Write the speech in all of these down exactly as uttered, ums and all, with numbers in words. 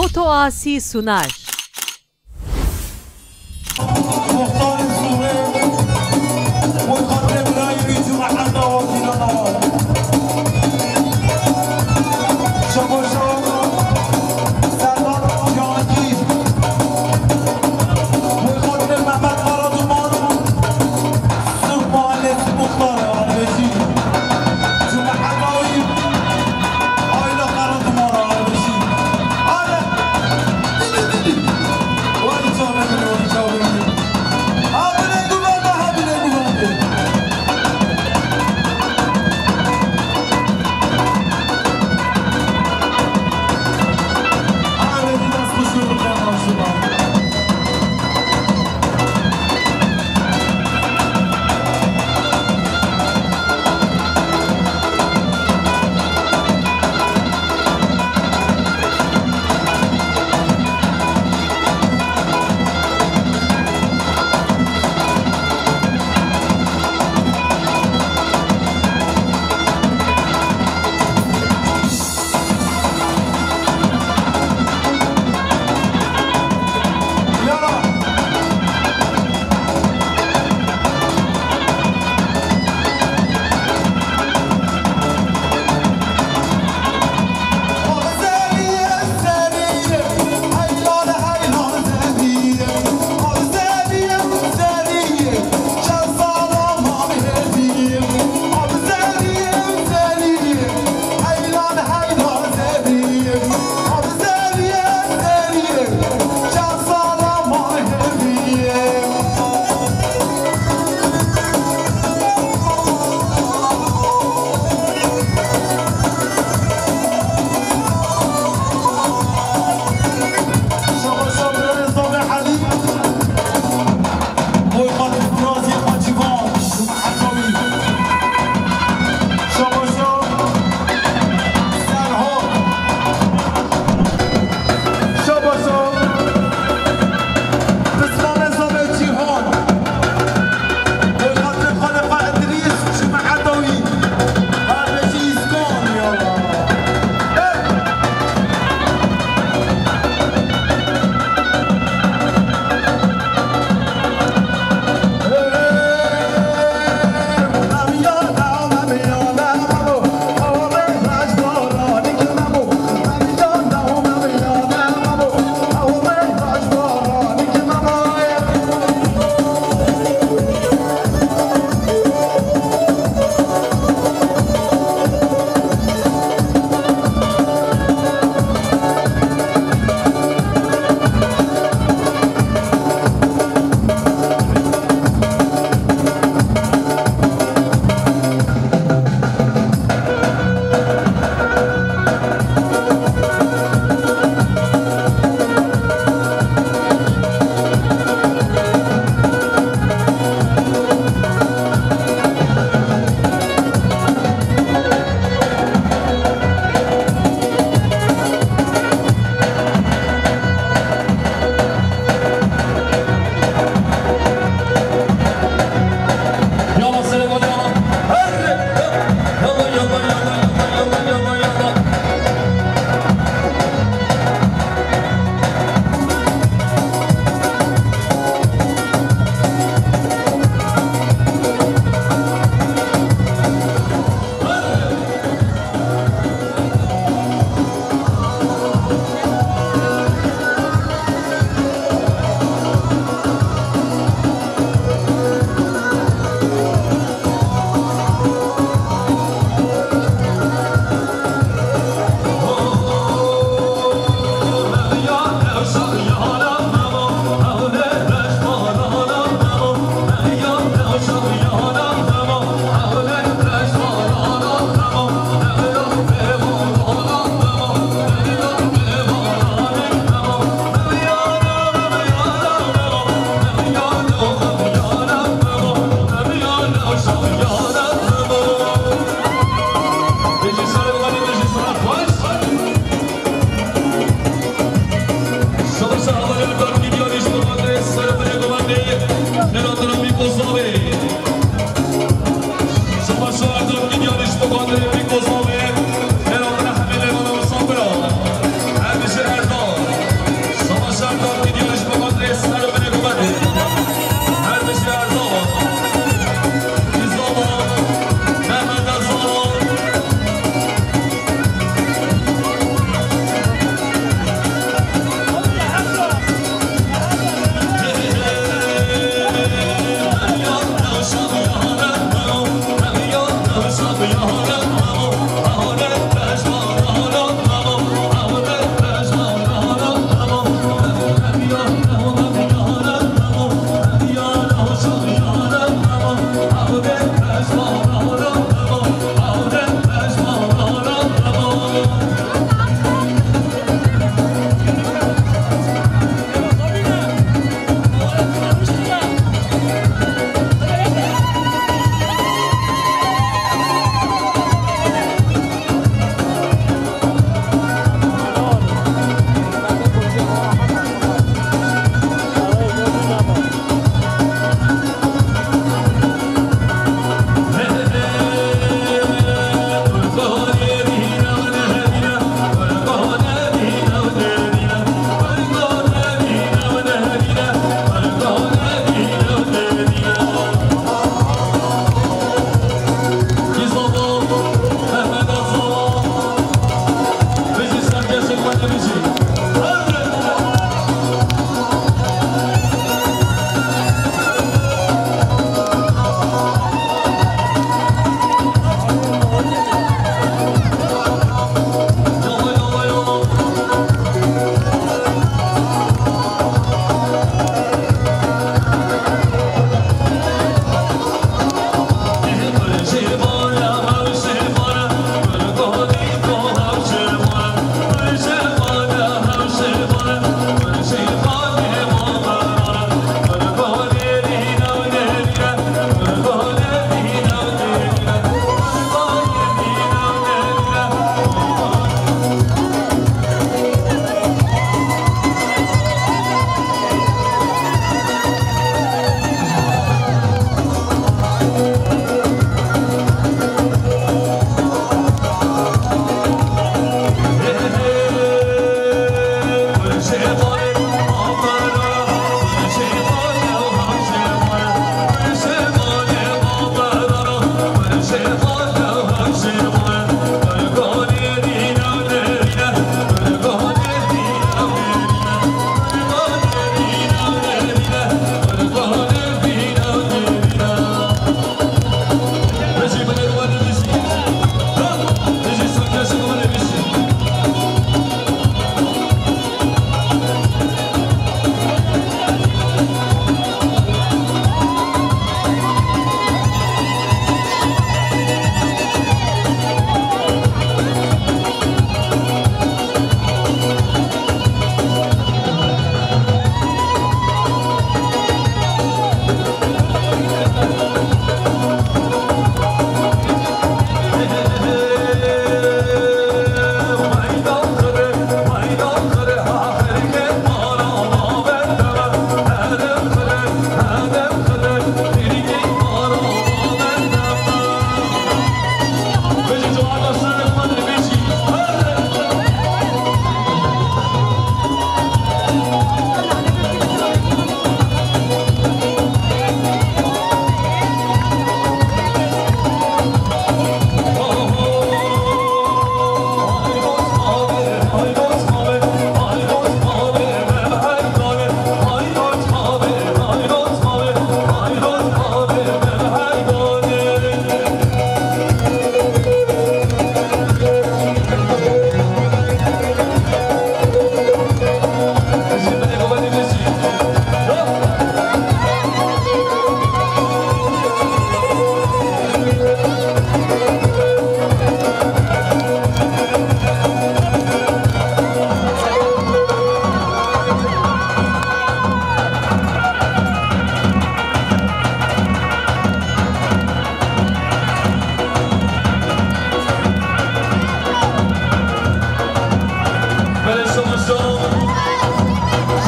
Foto Asî Sunar. Muxtarê Sûrê, wê xatirê birayê wî Cumheta Wezîran Awa. Şemoşo Serdar Cihangîr, wê xatirê Mehmet Karaduman, Sûr Mahallesi Muxtarı Arbejî. Cumheta wî Ayla Karaduman Arbejî. Ayla. Didi, didi.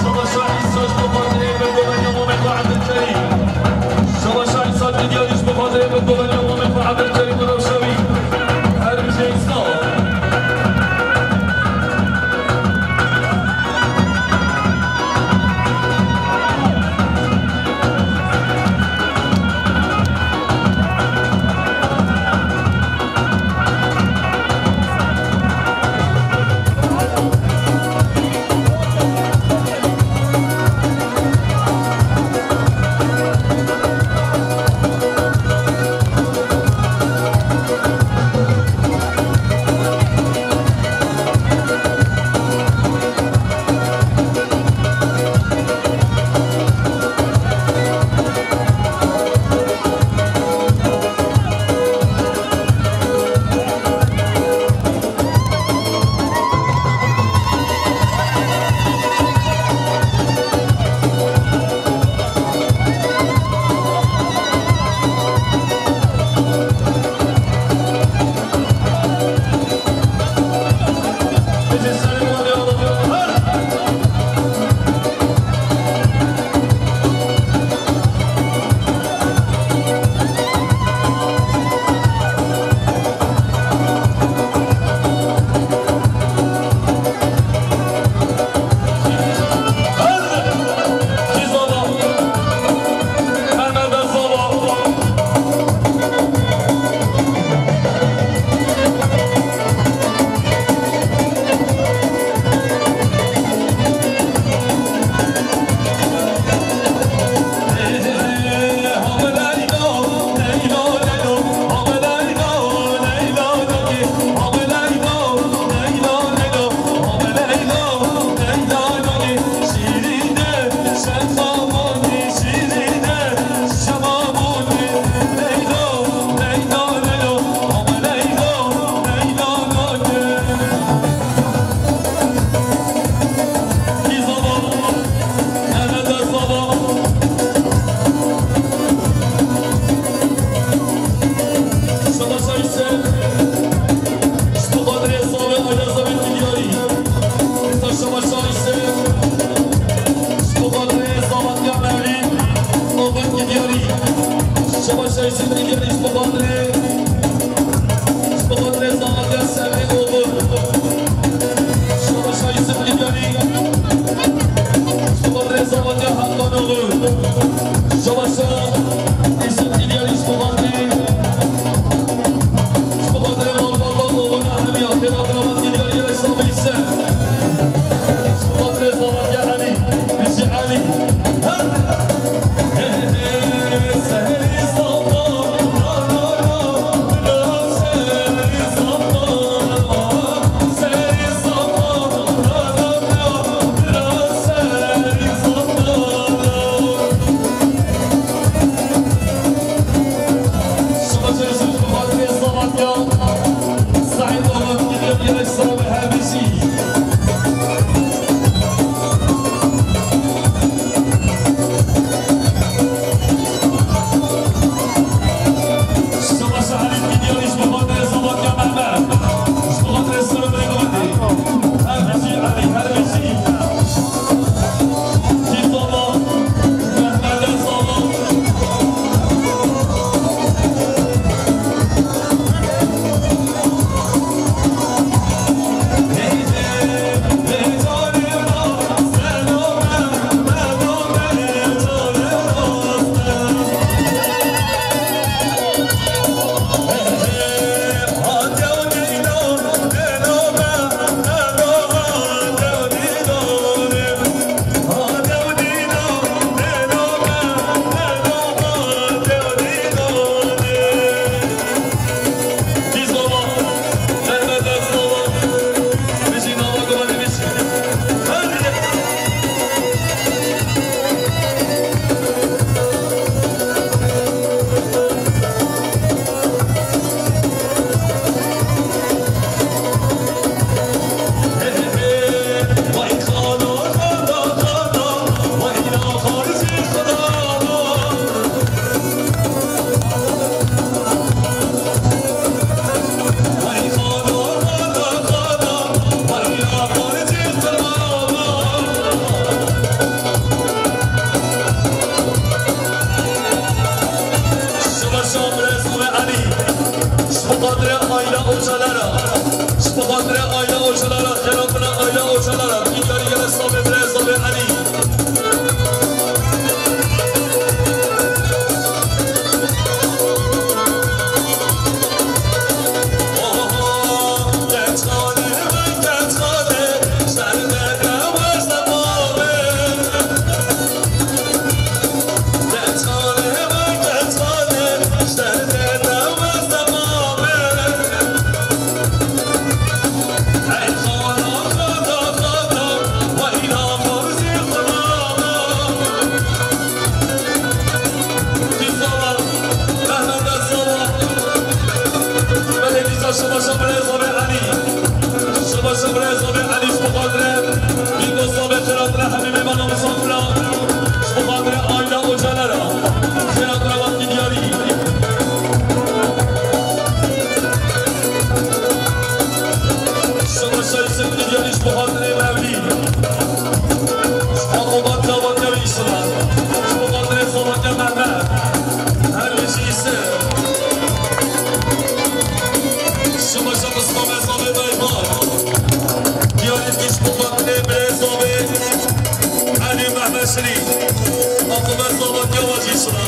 Şabaşa Îsa ji bo xatirê min goveniya mamê xwe Ebdilkerîm. Şabaşa Îsa Didyarî ji bo xatirê min goveniya mamê xwe Ebdilkerîm û Rewşewî. Her bijî Îsa. Şabaşa Îsa, ji bo xatirê Zave Ayazê Didyarî. Şabaşa Îsa, ji bo xatirê Zavatiya Mevlîd, Oxir Didyarî. Şabaşa Îsa Didyarî, ji bo xatirê, ji bo xatirê Zavatiya Serê Oxir. Şabaşa Îsa Didyarî. Ji bo xatirê Zavatiya Hakan oxir. Şabaşa Îsa Didyarî ji bo xatirê, ji bo xatirê malbata oxir Nehemiya. Têra diraman Didyarî ya Îsa Îsa. Ji bo xatirê Zavatiya Elî. Bijî Elî. Her. Seherî Zava. Çalara, Diyarî gele Sabê Bire, Sabê Elî. Şima şebrê Zabê Elî. Şima şebrê Zabê Elî ji bo xatirê Bîngo Zabê Xêratine hemî mêvana misafira. Ji bo xatirê aîla Ocalara. Xêratine wextî diyarî. Şima şayî Sêfkî diyarî ji bo xatirê Mevlî. Ji bo xatirê Zavatya wî şima. Ji bo xatirê Zavatya Mehmet. Her bijî ser. Şima şa Mistafê Zavê Daybar. Diyarî dikiş bi xatirê birê Zavê Elî Mehmet Şirî. Aqibet Zavatiya wajî şima.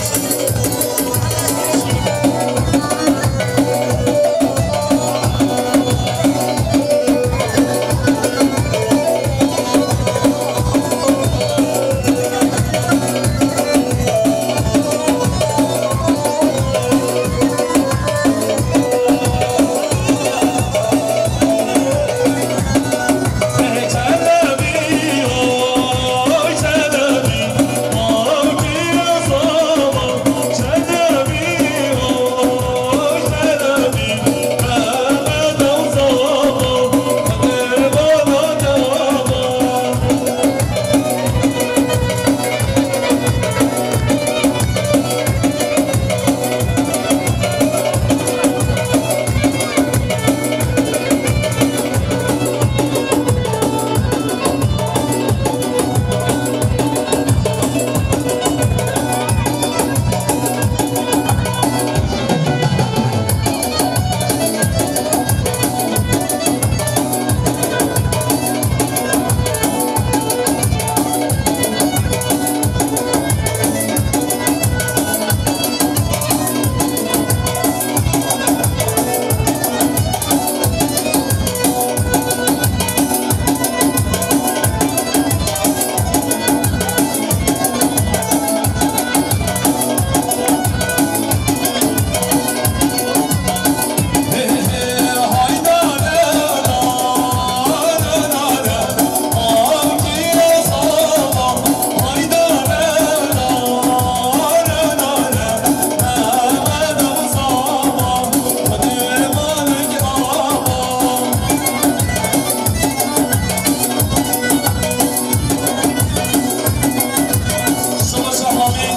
Savaşa Hamî,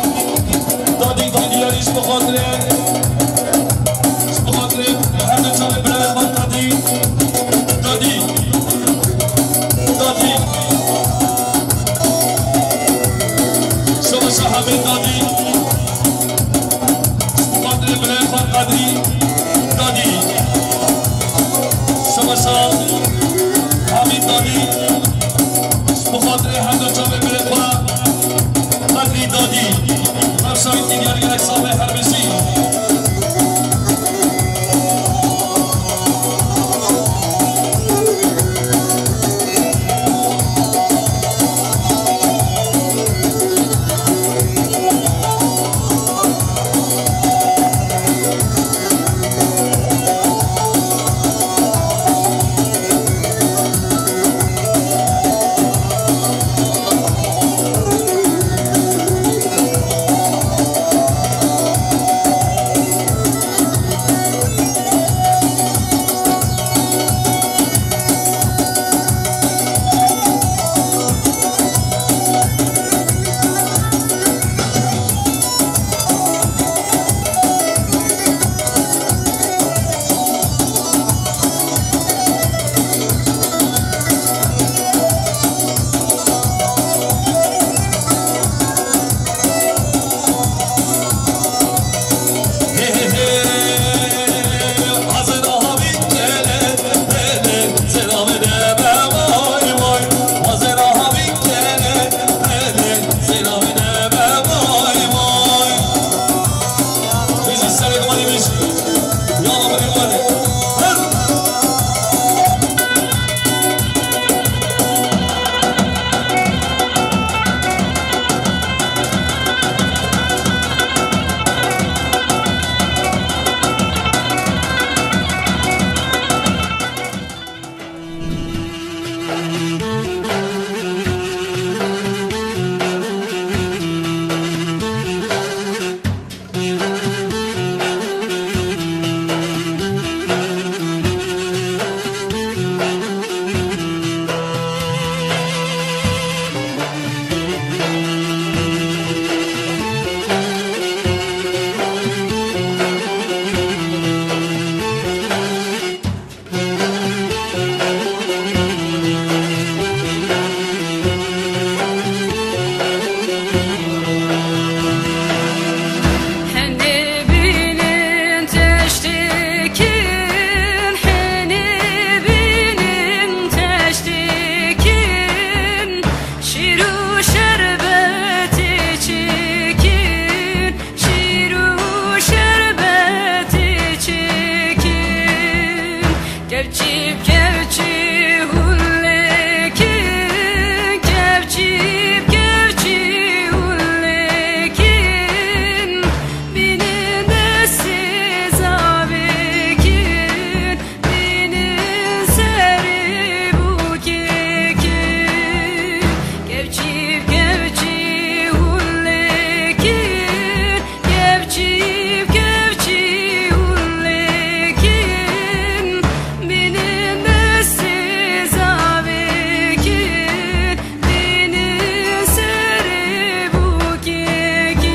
Dadî, Dadî diyarî ji bo xatirê, ji bo xatirê her du çavê birayê xwe Dadî, Dadî, Dadî. Savaşa Hamî Dadî. Ji bo xatirê birayê xwe Qedrî Dadî. Savaşa Hamî Dadî. Ji bo xatirê her du çavê birê xwe Qedrî Dadî. Rewşa wî diyarî gelek sax be, her bijî. Henê bînin teştêkin, henê bînin teştêkin, şîr û şerbetê çêkin, şîr û şerbetê çêkin. Kevçî bi kevçî hûn lêkin, kevçî bi kevçî hûn lêkin, bînin destê zavêkin, bînin serê bûkêkin, kevçî bi kevçî hûn lêkin. Kevçî, kevçî hûn lêkin, bînin destê zavêkin, bînin serê bûkêkin.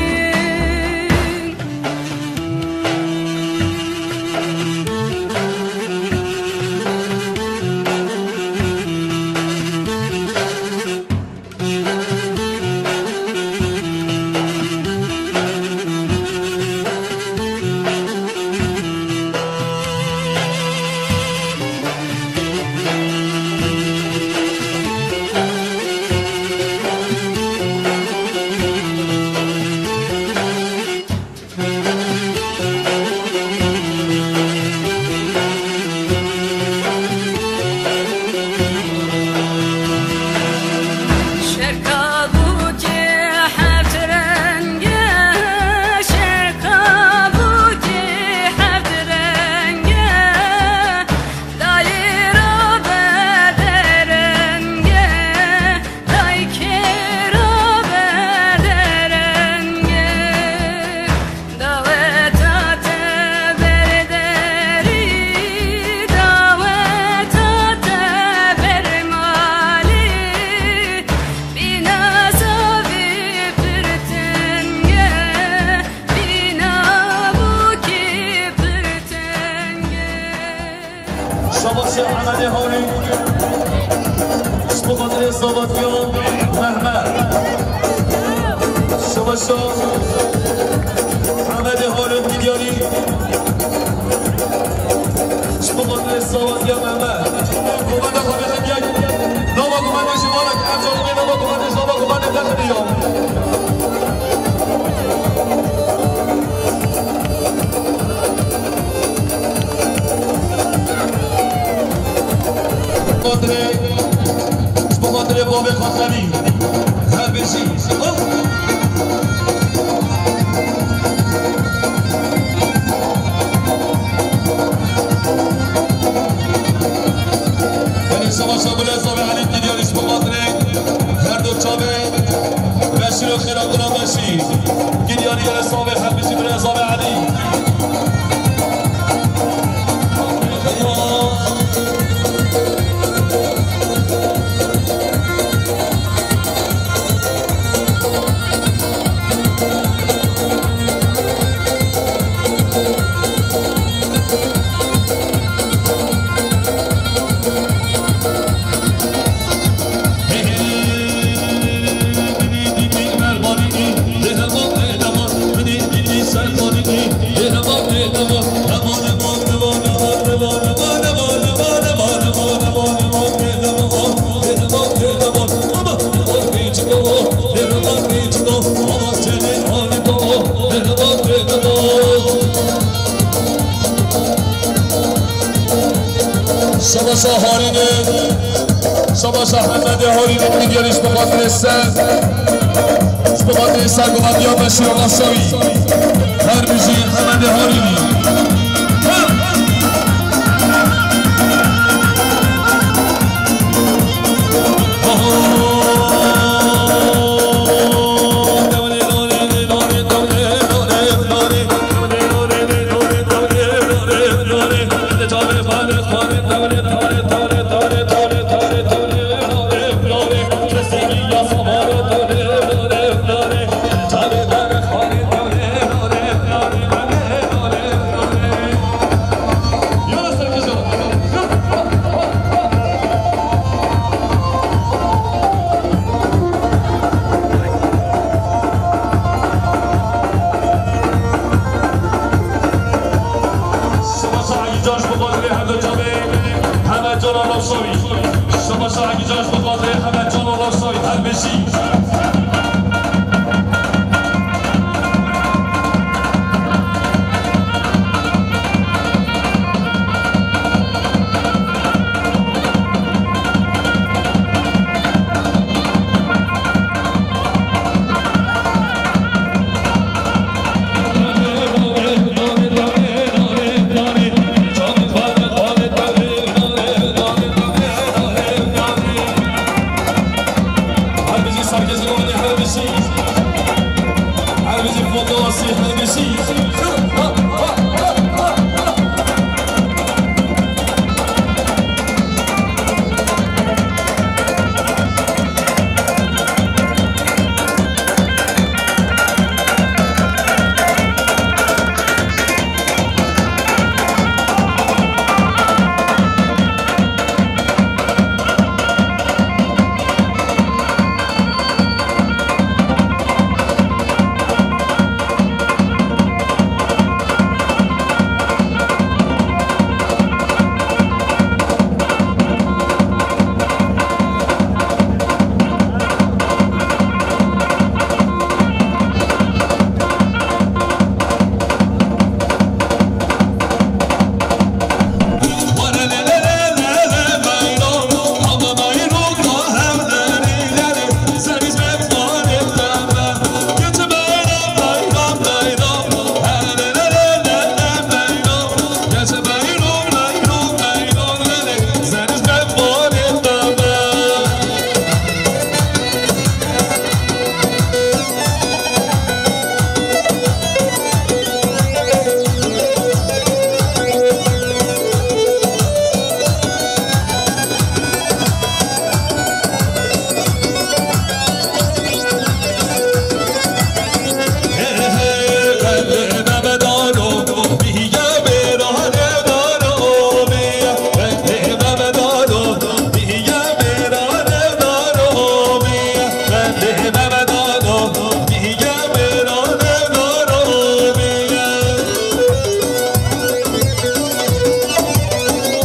Şerka bûkê heft reng e, şerka bûkê heft reng e, dayê rabe dereng e, daykê rabe dereng e. Daweta te ber derî, daweta te ber malî, bîna zavî pir teng e, bîna bûkî pir teng e. Şabaşa Hemedê Holî. Ji bo xatirê zavatiya Mehmet. Şabaşa Hemedê Holî Didyarî. Ji bo xatirê zavatiya Mehmet. Komanda xwe bixin yek. Nava komandê ji malek ev canibê nava komandê ji nava komandê derxinê ya. Xatirê, ji bo xatirê bavê Xaxemî, her bijî. Belê şabaşa birêz zavê Elî Didyarî ji bo xatirê her du çavê Beşîr û Xêra Gula Beşîr. Didyarî yere zavê her bijî birêz zavê Elî. Şabaşa Harînê, şabaşa Hemedê Harînê, digeriş bi xatirê ser, bi xatirê sergumandiya Beşîr Aşawî. Her bijî Hemedê Harînê. Caj bi xatirê heme can û raştayî her bijî. Her bijî serkêşî, her bijî. Her bijî fotoğrafı, her bijî.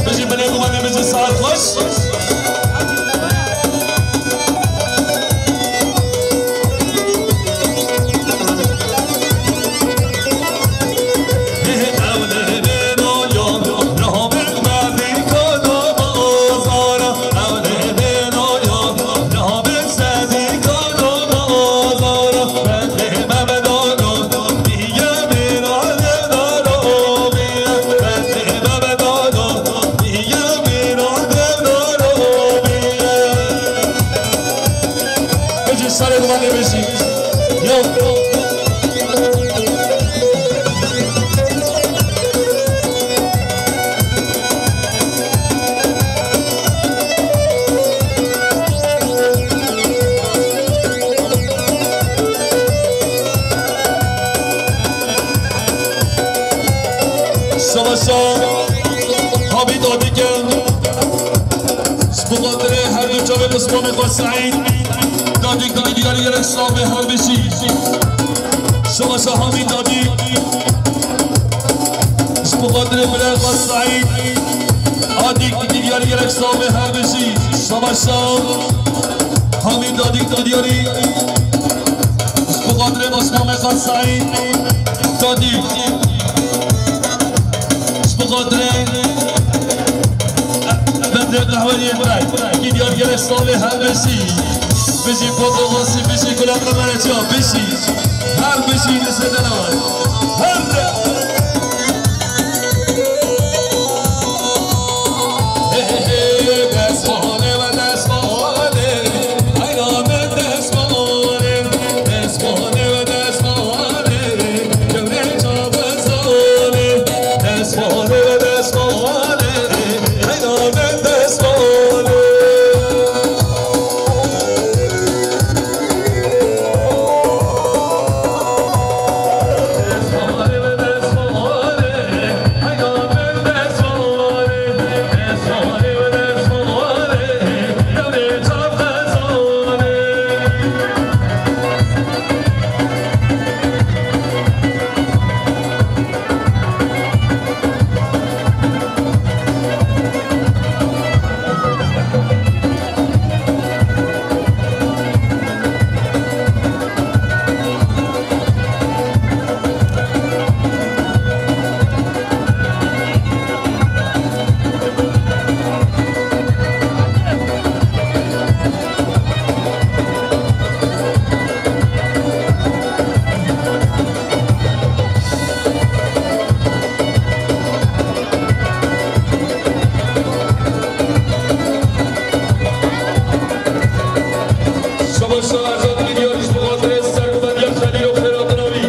Bijî binê gumanê bijî saet xweş. Bijî serê gumanê bijî. Yo. Savaşa Hamîd Adî ke ji bo xatirê her du çavê pismamê xwe Seîd, dadîk dî diyarî gerek slavê her bijî. Savaşa Hamîd Adî. Ji bo xatirê birayê xwe Seîd, Adîk dî diyarî gerek slavê her bijî. Savaşa Hamîd Adîk dî diyarî. Ji bo xatirê basmamê xwe Seîd, Dadîk. Ji bo xatirê bendê qehweriyê me, kî diyar gerek slavê her bijî. Bijî Popo Xasî, bijî Gula Qemereçiya, bijî. Her bijî li ser delawan. Her de. Hey, hey, hey, destmale ve destmale. Hayranı destmale. Destmale ve destmale. Destmale ve destmale, heyranê destmale. Şarazat Midyar ji bo xatirê serkuvetiya Xelîl û xêratina wî.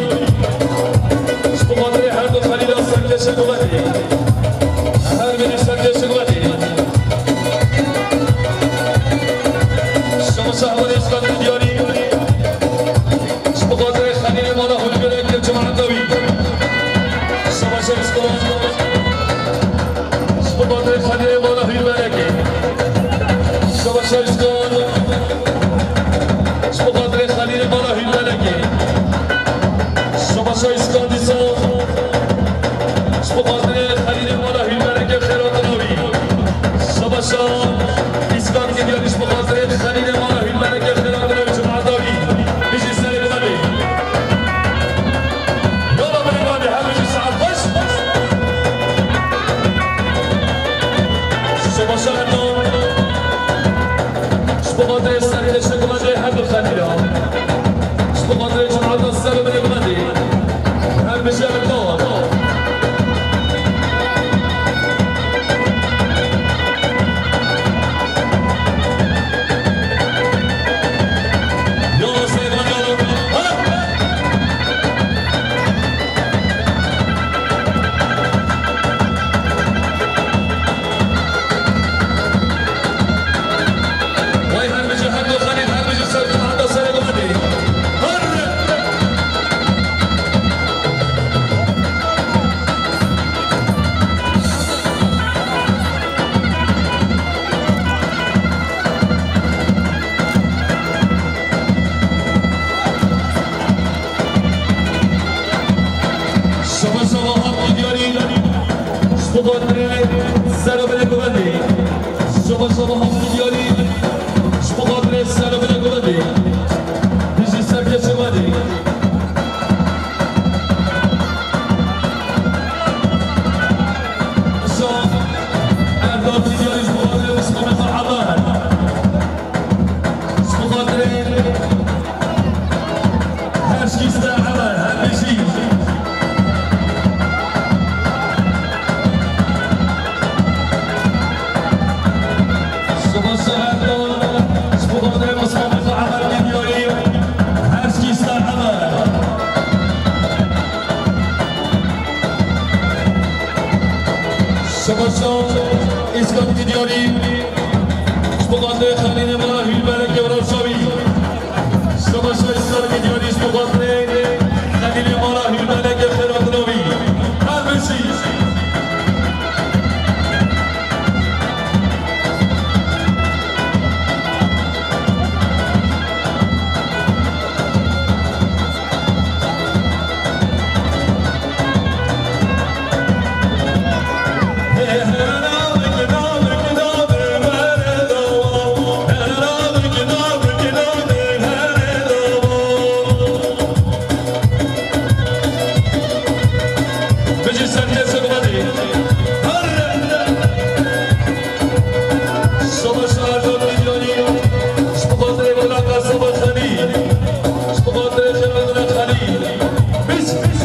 Ji bo xatirê her du Xelîla serkêşa guvetê. Her bînî serkêşa guvetê. Şama Şahwar Êzkan Midyarî. Ji bo xatirê Xelîlê mala Hûlbêrek û cemaeta wî. Şama Şerîskan. Ji bo xatirê Xelîlê mala Hûlbêrekê. Şama Şerîskan. Ji bo xatirê Xelîlê mala Hûlbêrekê. Şama Şerîskan dîsa. Ji bo xatirê Xelîlê mala Hûlbêrekê xêratina wî. Şama Şerîskan Midyarî ji bo xatirê Xelîlê mala Hûlbêrekê xêratina wî cemaeta wî. Bijî serê guvetê. Yola binê guvetê, her bijî saet xweş. Şama Şerîskan. Ji bo xatirê serkêşa guvetê her du Xelîla. Ji bo xatirê cemaeta ser û binê guvetê. Her bijî Erdal. Yola Seydan, yola. Hala! Wey her bijî her du Xelîl, her bijî ser cemaeta serê guvetê. Her! Şama Şama Hamdi Diyarî, ji bo xatirê ser û binê guvetê. Şama Şama Hamdi Diyarî, ji bo xatirê ser û binê guvetê. Bijî serkêşa guvetê. Şama Erdal Diyarî, ji bo xatirê Mustafa Emer. Ji bo xatirê her şikîste Emer, her bijî. Şama Şerîskan, ji bo xatirê Mustafa Emer Midyarî, her şikîste Emer. Şama Şama Êzkan Midyarî. Ji bo xatirê Xelîlê mala Hûlbêrekê û rewşa wî. Şama Şerîskan Midyarî ji bo xatirê Xelîlê mala Hûlbêrekê xêratina wî. Her bijî. Bijî serkêşa guvetê. Her! Şama Şerîskan Midyarî, ji bo xatirê Mela Qasaba Xelîl, ji bo xatirê xêratina Xelîl. Bis, bis.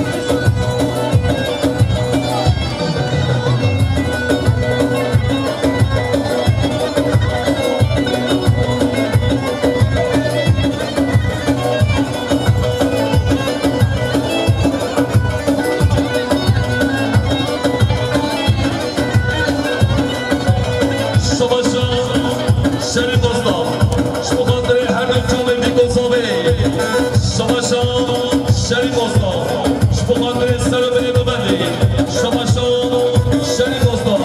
Şama Şama Şerîf Aslan. Ji bo xatirê her du çavê Bîko Zavê. Şama Şama Şerîf Aslan. Ji bo xatirê ser û binê guvetê. Şama Şama Şerîf Aslan.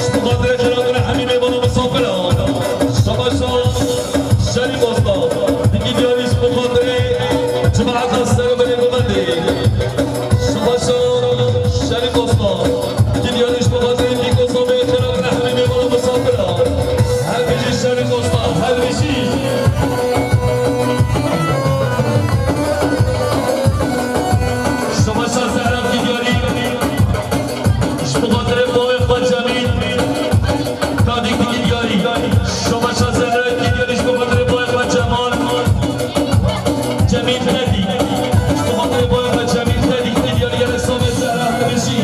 Ji bo xatirê xêratina hemî mêvana misafira. Şama Şama Şerîf Aslan. Dikî diyarî ji bo xatirê cemaeta ser û binê guvetê. Şama Şama Şerîf Aslan. Dikî diyarî ji bo xatirê Bîko Zavê xêratina hemî mêvana misafira. Her bijî Şerîf Aslan, her bijî. Şama Şama Zehra dikî diyarî. Ji bo xatirê bavê xwe Cemîl, Tadîk dikî diyarî. Şama Şama Zehra dikî diyarî ji bo xatirê bavê xwe Cemal, Cemîl Tadîk. Ji bo xatirê bavê xwe Cemîl Tadîk dikî diyarî, gelek sax be Zehra, hemî bijî.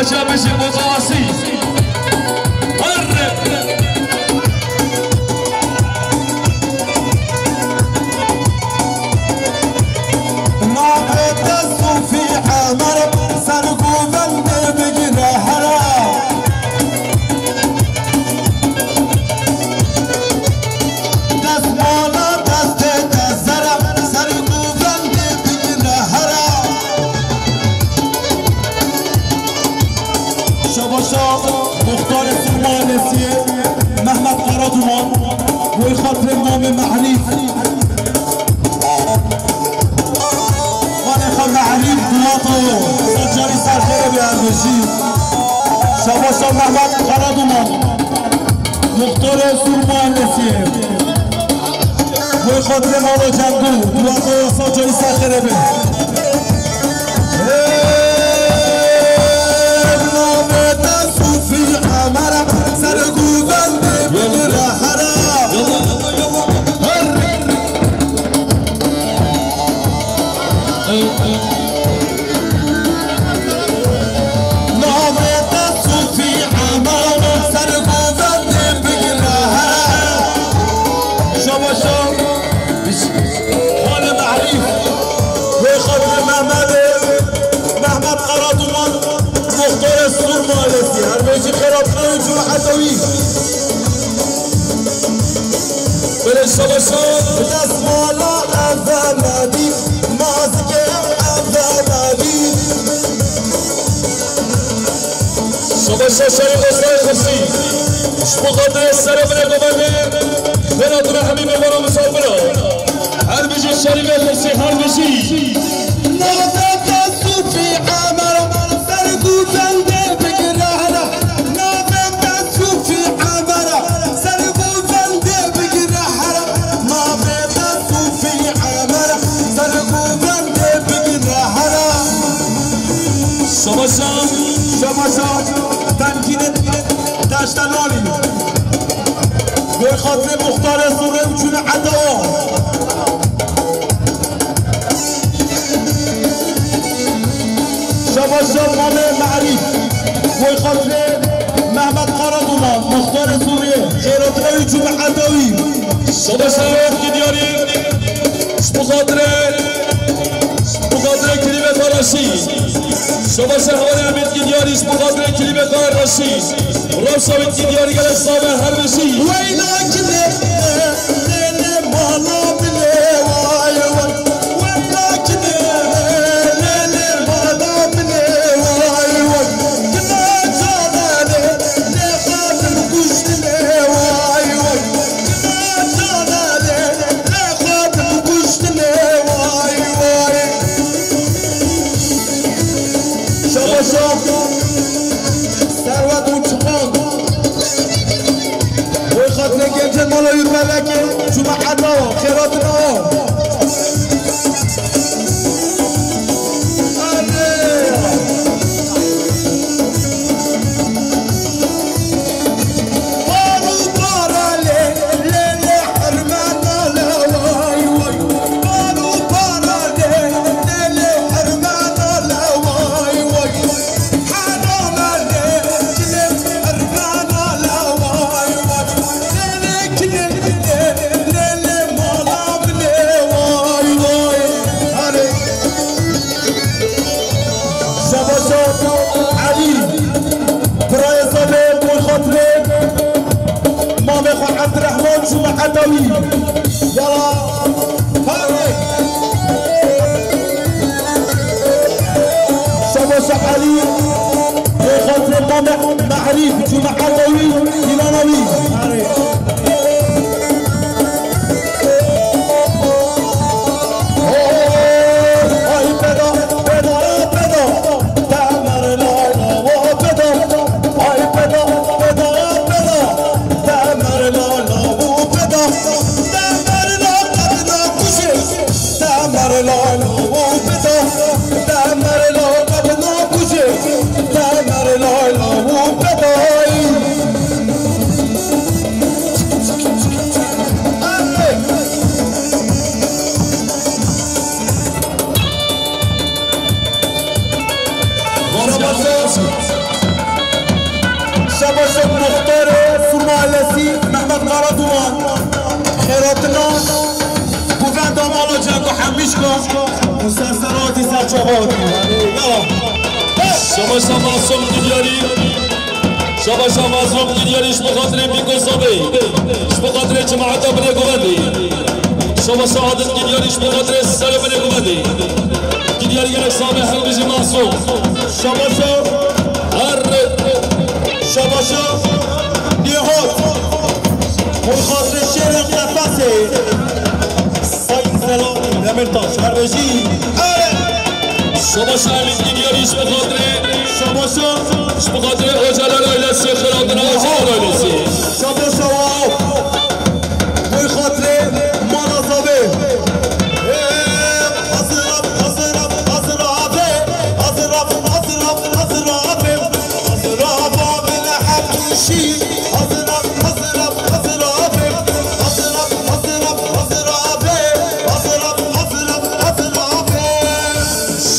Çabişê Bozawasî. Herre. Navê te Sofî Emer, ser govendê bigire here. Destmala destê te zer e, ser govendê bigire here. Şabaşa muxtarê Sur Mahallesiyê Mehmet Karaduman, wê xatirê mamê Mehrîf. Malê xwe Mehrîf Duwato, sed carî ser xêrê bê, her bijî. Şabaşa Mehmet Karaduman, muxtarê Sur Mahallesiyê. Wê xatirê mala Cengû, Duwato, sed carî ser xêrê bê. Navê te Sofî Emer, ser govendê bigire here. Navê te Sofî Emer, ser govendê bigire here. Şabaşa. Xalê Mehrîf, wê xatirê Mehmedê, Mehmet Karaduman, muxtarê Sur Mahallesî, her bijî, xêr hatine wî cumeta wî. Belê şabaşa. Destmala Evemedî, mazikê Evemedî. Şabaşa şerî dostay xirsî. Ji bo xatirê serê min ê govendê, xêr hatine hemî mêvana misafira. Her bijî şerîfê xirsî, her bijî. Navê te Sofî Emer, ser govendê bigire here. Navê te Sofî Emer, ser govendê bigire here. Navê te Sofî Emer, ser govendê bigire here. Şabaşa, şabaşa, temkînê Taştelanî. Wê xatirê muxtarê Sûrê û cumeta wan. Şabaşa mamê Mehrîf. Wê xatirê Mehmet Karaduman, muxtarê Sûrê. Xêr hatine wî cumeta wî. Şabaşa Mehmet Diyarî. Ji bo xatirê, ji bo xatirê klîbê xwe Reşîd. Şabaşa hevalê Mehmet Diyarî, ji bo xatirê klîbê xwe Reşîd. Rewşa Mehmet Diyarî gelek sax be, her bijî. Weyna kine, lê lê mala bilê, way way. Weyna kine, lê lê mala bilê, way way. Kine cananê, lê xatim kuştinê, way way. Şabaşa Serwet û Çiqan. Wê xatirê gencên mala wî pelekê, cumeta wan, xêr hatine wan. Şabaşa Elî, birayê Zavê, bo xatirê mamê xwe Ebdirehman, cumeta wî. Yala, hare. Şabaşa Elî, bo xatirê mamê Mehrîf, cumeta wî, îlana wî. Hare. Muxtarê Sûrma Elesî Mehmet Karaduman, xêratina Guvenda Mala Cengo Hemîşka û serseratî serçava hatî. Yala. Şabaşa Masum Dinyarî. Şabaşa Masum Dinyarî ji bo xatirê Bîko Sabê. Ji bo xatirê cemaeta binê Guvendê. Şabaşa Adil Dinyarî ji bo xatirê serê binê Guvendê. Dinyarî gelek sax be, her bijî Masum. Şabaşa. Her. Şabaşa Nîhat. Bo xatirê şêrê Qefesê. Sayın Selahattin Demirtaş, her bijî. Şabaşa Emin Dinyarî ji bo xatirê. Şabaşa. Ji bo xatirê Ocalan ailesi, xêratina Ocalan ailesi. Şabaşa Wahap. Bo xatirê mala Zavê. Hazır ap, hazır ap, hazır ap, hazır ap, hazır ap, hazır ap, hazır ap, hazır ap, hazır ap, hazır ap, hazır ap, hazır ap, hazır ap, hazır ap, hazır ap, hazır ap.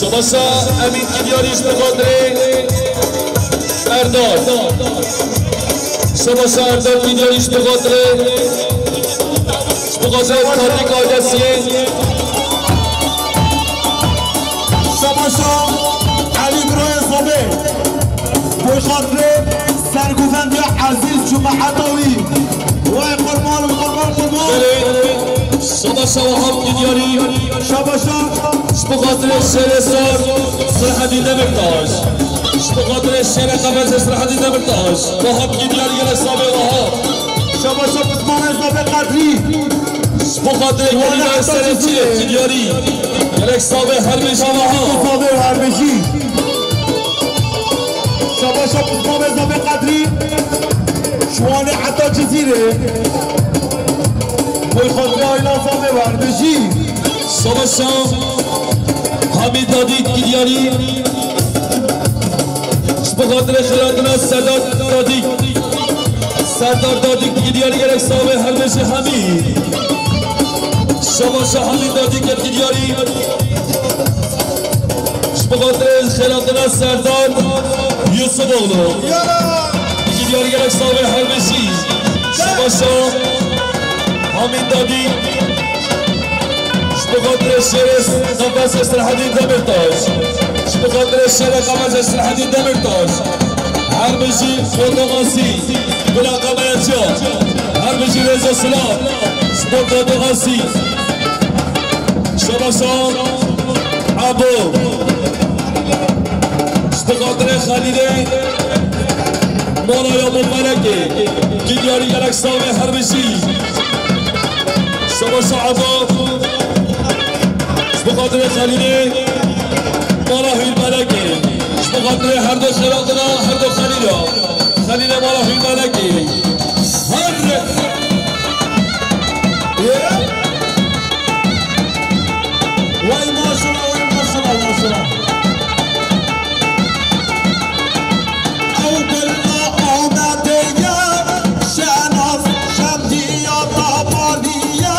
Şabaşa Emin Dinyarî ji bo xatirê Erdal. Şabaşa Erdal Dinyarî ji bo xatirê, ji bo xatirê Tadik ailesiyê. Şabaşa Elî Birayê Zabê. Bo xatirê serguvendiya ezîz cemaeta wî. Wey qurban, qurban, qurban. Belê. Şabaşa Wahap Dinyarî. Şabaşa. Ji bo xatirê şêrê sor Selahaddîn Demirtaş. Ji bo xatirê şêrê Qefesê Selahaddîn Demirtaş. Wahap Dinyarî gelek sax be Wahap. Şabaşa Osmanê Zabê Qedrî. Ji bo xatirê Şiwanê Kelîmeyê heta Serê Cizîrê. Çiyê Dinyarî. Gelek sax be, her bijî Wahap. Sax be, her bijî. Şabaşa Osmanê Zabê Qedrî. Şiwanê heta Cizîrê. Boy xatirê aîla Zabê, her bijî. Şabaşa Hamîd Dadî Dinyarî. Ji bo xatirê xêratina Serdar Dadî. Serdar Dadî Dinyarî gelek sax be, her bijî Hamîd. Şabaşa Hamîd Dadî gelek Dinyarî. Ji bo xatirê xêratina Serdar Yusufoglu. Dinyarî gelek sax be, her bijî. Şabaşa Hamîd Dadî. Ji bo xatirê şêrê Qefesê Selahaddîn Demirtaş. Ji bo xatirê şêrê Qefesê Selahaddîn Demirtaş. Her bijî Foto Qasî. Bila Qemeya Ciya. Her bijî rêz û silav. Ji bo Foto Qasî. Şabaşa Ebo. Ji bo xatirê Xelîlê. Mala ya bo Melekê. Dinyarî gelek sax be, her bijî. Şabaşa Ebo. Ji bo xatirê Xelîlê. Mala Hûr Melekê. Ji bo xatirê her du xêratina, her du Xelîla. Xelîlê mala Hûr Melekê. Her. Wey maşallah, wey maşallah, maşallah. Ew bila Amedê ye, Şehnaz, Şemdî ya Tabanî ye,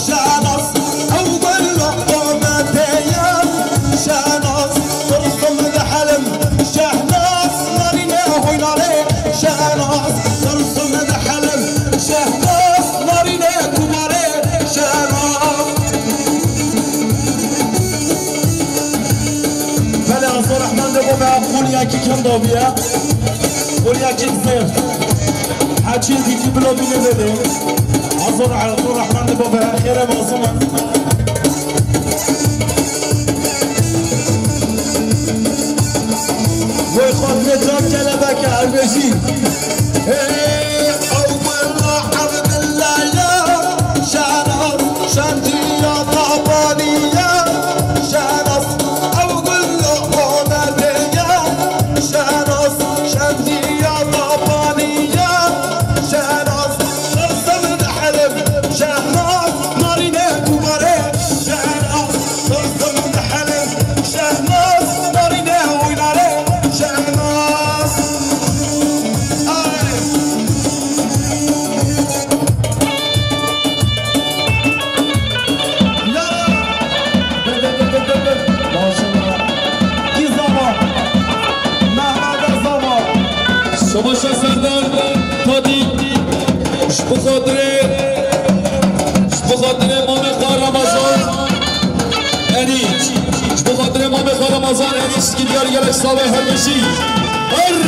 Şehnaz. Ew bila Amedê ye, Şehnaz, Tirsim dihelim, Şehnaz, narîne hoynarê, Şehnaz, Tirsim dihelim, Şehnaz, narîne kumarê, Şehnaz. Belê, Azo Rehman de bo me, quliyekî kêm dabiye. Quliyekî zêr. Heçî dîtî bilo bîne vêdê. Azo, Azo Rehman de bo me, xêre mazûm e. Vay xatirê can kelebeke, her bijî. Hey, ew bila Evdilla ye, Şehnaz, Şemdî ya Tabanî ye, Şehnaz, ew bila Amedê ye, Şehnaz, Şemdî ya Tabanî ye, Şehnaz, Tirsim dihelim, Şehnaz, narîne kumarê, Şehnaz, Tirsim dihelim, Şehnaz, narîne oynarê, Şehnaz. Ay. Ya. Maşallah. Kî zava? Mehmet zava. Şabaşa Serdar. Ji bo xatirê, ji bo xatirê mamê xwe Ramazan Enîç. Ji bo xatirê mamê xwe Ramazan Enîç, Skî diyar gelek slavê her bijî. Her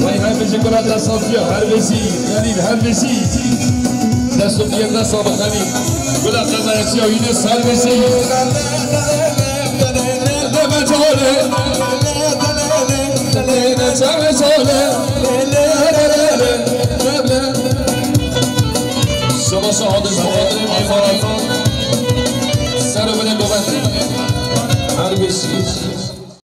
Vay, her bijî gula te safiya, her bijî, Xelîl, her bijî. Dest û piyê te sabe, Xelîl. Gula te meresiya Yunus, her bijî. Şema şahadin, şahadin, imarat. Ser û binê govendî. Her bijî.